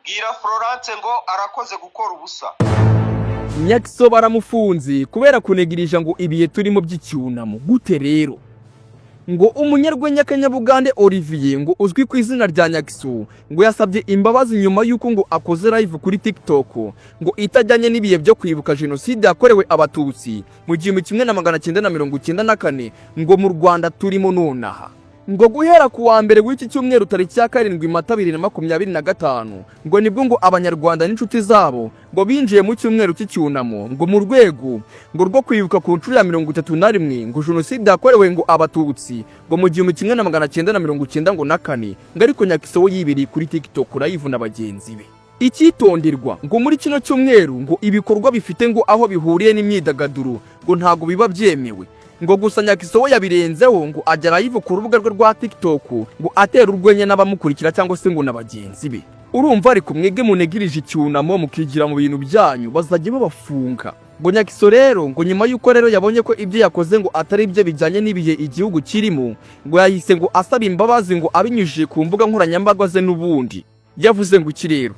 Bwira Florence ngo arakoze gukora ubusa. Nyaxo baramufunze kubera kunegirisha ngo ibihe turimo by'icyunamo. Gute rero? Ngo umunyarwenya Kanyabugande Olivier, ngo uzwi ku izina rya Nyaxo, ngo yasabye imbabazi nyuma y'uko ngo akoze live kuri TikTok ngo itajyanye n'ibihe byo kwibuka jenoside yakorewe Abatutsi mu 1994, ngo mu Rwanda turimo nonaha. Ngo guhera ku wa mbere w'iki cyumweru, tariki ya 7 Mata 2025, ngo nibwo ngo Abanyarwanda n'inshuti zabo ngo binjiye mu cyumweru cy'icyunamo, ngo mu rwego ngo rwo kwibuka ku nshuro ya 31 ngo jenoside yakorewe ngo Abatutsi ngo mu 1994 ngo. Ariko Nyaxo we yibereye kuri TikTok live na bagenzi be. Icyitonderwa, ngo muri kino cyumweru ngo ibikorwa bifite ngo aho bihuriye n'imyidagaduro ngo ntabwo biba byemewe. Ngo gusa Nyaxo we yabirenzeho, ngo ajya live ku rubuga rwe rwa TikTok ngo atera urwenya n'abamukurikira cyangwa se ngo na bagenzi be. Urumva ariko mwebwe munegirije icyunamo mukigira mu bintu byanyu, bazajya babafunga. Ngo Nyaxo rero, ngo nyuma y'uko rero yabonye ko ibyo yakoze ngo atari ibyo bijyanye n'ibihe igihugu kirimo, ngo yahise ngo asaba imbabazi ngo abinyujije ku mbuga nkoranyambaga ze. N'ubundi yavuze ngo iki rero?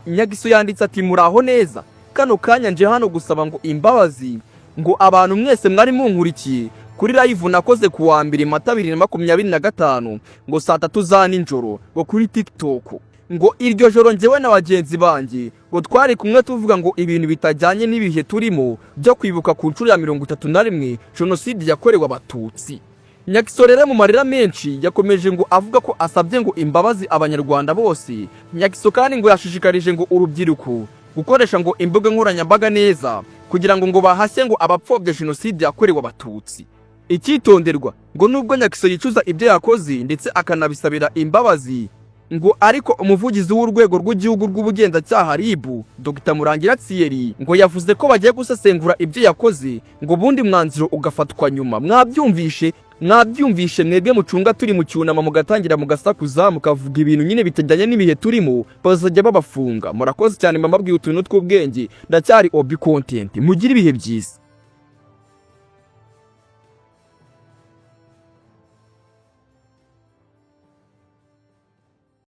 Nyaxo yanditse ati: "Muraho neza, kano kanya nje hano gusaba ngo imbabazi ngo abantu mwese mwari munkurikiye kuri live nakoze ku wa mbere Mata 2025 ngo saa 3 za nijoro ngo kuri TikTok. Ngo iryo joro njyewe na bagenzi banjye ngo twari kumwe tuvuga ngo ibintu bitajyanye n'ibihe turimo byo kwibuka ku nshuro ya 31 jenoside yakorewe Abatutsi." Nyaxo rero mu marira menshi yakomeje ngo avuga ko asabye ngo imbabazi Abanyarwanda bose. Nyaxo kandi ngo yashishikarije ngo urubyiruko gukoresha ngo imbuga nkoranyambaga neza kugira ngo bahashye ngo abapfobya jenoside yakorewe Abatutsi. Icyitonderwa, ngo nubwo Nyaxo yicuza ibyo yakoze ndetse akanabisabira imbabazi, ngo ariko umuvugizi w'urwego rw'igihugu rw'ubugenzacyaha RIB, Dr Murangira Thierry, ngo yavuze ko bagiye gusesengura ibyo yakoze, ngo ubundi mwanzuro ugafatwa nyuma. Mwabyumvishe, mwabyumvishe mwebwe mucunga turi mu cyunamo, mugatangira mugasakuza, mukavuga ibintu nyine bitajyanye n'ibihe turimo, bazajya babafunga. Murakoze cyane, mbabwiye utuntu tw'ubwenge. Ndacyari Obi Content, mugire ibihe byiza.